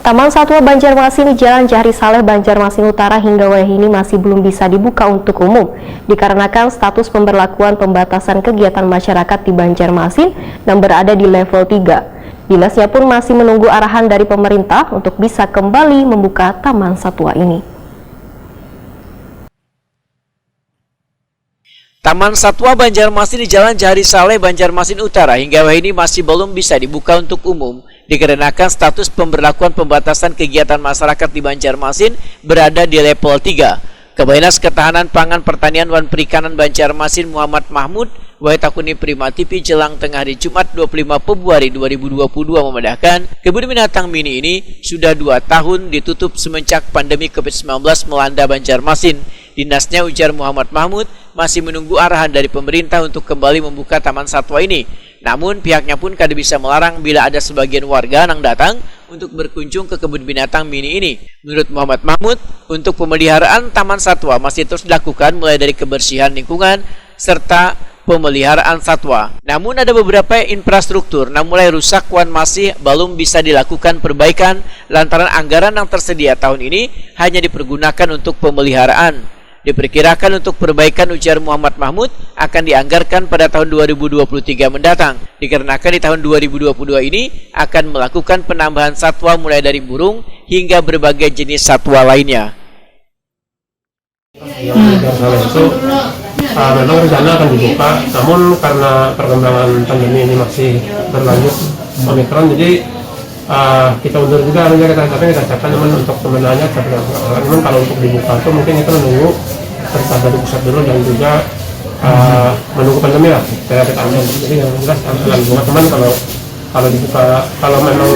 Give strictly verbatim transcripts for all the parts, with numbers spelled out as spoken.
Taman Satwa Banjarmasin di Jalan Jahri Saleh, Banjarmasin Utara hingga wayah ini masih belum bisa dibuka untuk umum dikarenakan status pemberlakuan pembatasan kegiatan masyarakat di Banjarmasin yang berada di level tiga. Dinasnya pun masih menunggu arahan dari pemerintah untuk bisa kembali membuka taman satwa ini. Taman Satwa Banjarmasin di Jalan Jahari Saleh, Banjarmasin Utara hingga wayah ini masih belum bisa dibuka untuk umum dikarenakan status pemberlakuan pembatasan kegiatan masyarakat di Banjarmasin berada di level tiga. Kabahina Seketahanan Pangan Pertanian wan Perikanan Banjarmasin Muhammad Mahmud wayah takuni Prima T V jelang tengah hari Jumat dua puluh lima Februari dua ribu dua puluh dua memadahkan kebun binatang mini ini sudah dua tahun ditutup semenjak pandemi covid sembilan belas melanda Banjarmasin. Dinasnya, ujar Muhammad Mahmud, masih menunggu arahan dari pemerintah untuk kembali membuka taman satwa ini. Namun pihaknya pun kada bisa melarang bila ada sebagian warga nang datang untuk berkunjung ke kebun binatang mini ini. Menurut Muhammad Mahmud, untuk pemeliharaan taman satwa masih terus dilakukan mulai dari kebersihan lingkungan serta pemeliharaan satwa. Namun ada beberapa infrastruktur nang mulai rusak wan masih balum bisa dilakukan perbaikan lantaran anggaran nang tersedia tahun ini hanya dipergunakan untuk pemeliharaan. Diperkirakan untuk perbaikan, ujar Muhammad Mahmud, akan dianggarkan pada tahun dua ribu dua puluh tiga mendatang, dikarenakan di tahun dua ribu dua puluh dua ini akan melakukan penambahan satwa mulai dari burung hingga berbagai jenis satwa lainnya. Yang di Jalan Saleh itu uh, memang rencana akan dibuka, namun karena perkembangan pandemi ini masih berlanjut Omikron, jadi uh, kita undur juga, akhirnya kita tapi kita siapkan cuman untuk sebenarnya sebenarnya cuman kalau untuk dibuka itu mungkin kita menunggu perintah dari pusat dulu dan juga uh, menunggu pandemi lah, supaya kita aman. Jadi yang jelas akan dibuka, cuman kalau kalau dibuka, kalau memang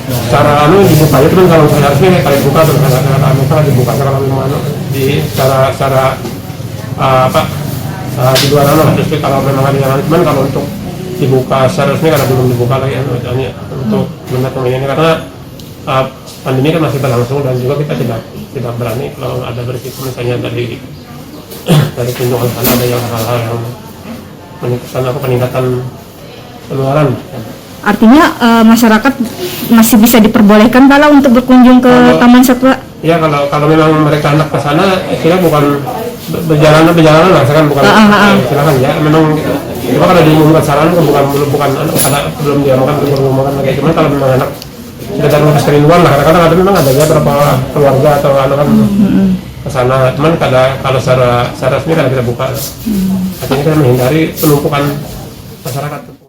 secara anu dibuka aja, cuman kalau misalnya harusnya kayak dibuka tuh, misalnya kalau misalnya dibuka, kalau memang anu di secara secara uh, apa uh, di luar anu lah, terus kalau memang ada yang anu, cuman kalau untuk dibuka secara resmi karena belum dibuka lagi anu, anu untuk benar ini karena uh, pandemi kan masih berlangsung dan juga kita tidak tidak berani kalau ada berisiko misalnya dari dari kunjungan sana ada yang hal-hal yang meningkatkan apa peningkatan penularan. Artinya uh, masyarakat masih bisa diperbolehkan kalau untuk berkunjung ke kalau, taman satwa? Ya kalau kalau memang mereka hendak ke sana, kira bukan berjalan berjalan lah, kan bukan uh, uh, uh. Silakan ya. Memang cuma kalau diumumkan saran kan bukan belum bukan anu, karena belum diamukan belum diumumkan lagi. Cuman kalau memang anak sekedar ngurus kerinduan lah, kadang-kadang ada memang ada ya berapa keluarga atau anak kan hmm. Ke sana. Cuman kada kalau secara secara resmi kada kita buka. Hmm. Artinya kita menghindari penumpukan masyarakat.